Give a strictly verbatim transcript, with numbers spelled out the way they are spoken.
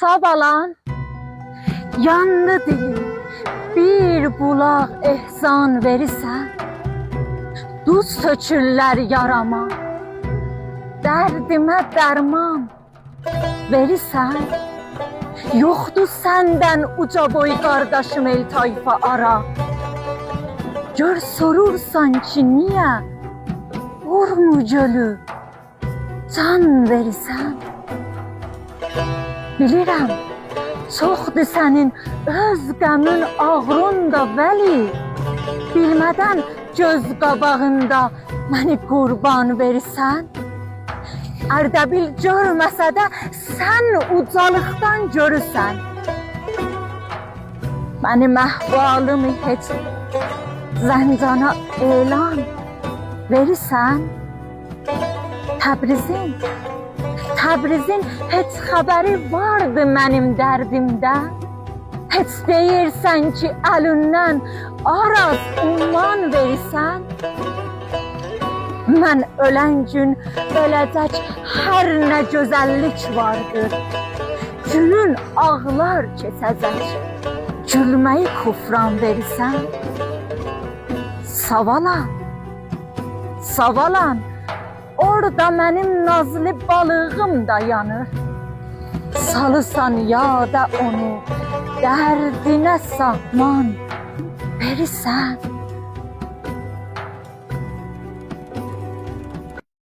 ساوالان، یاندی دیلیم، بیر بولاق احسان وئریرسن. دوز تؤکورلر یاراما، دردیمه درمان وئریرسن. یوخدور سندن اوجا بوی قارداشیم ائل طایفا آرا. گؤر سورورسان کی نییه، اورمو گؤلو جان وئریرسن؟ بیلیرم، چوخدور سنین اؤز غمین، آغرین دا، ولی بیلمه‌دن گؤز قاباغیندا منی قوربان وئریرسن. اردبیل گؤرمه‌سه ده سن اوجالیقدان گؤرورسن. منیم احوالیمی هئچ زنجانا اعلان وئریرسن؟ تبریزین، تبریزین هئچ خبری واردی منیم دردیمدن؟ هئچ دئییرسن کی الیندن آراز عمان وئریرسن؟ من اؤلن گون اؤله‌جک هر نه گؤزللیک واردیر، گولون آغلار کئچه‌جک، گولمه‌یی کفران وئریرسن؟ ساوالان، ساوالان، اورادا منیم نازلی بالیغیم دایانیر. سالیرسان یادا اونو، دردینه سامان وئریرسن؟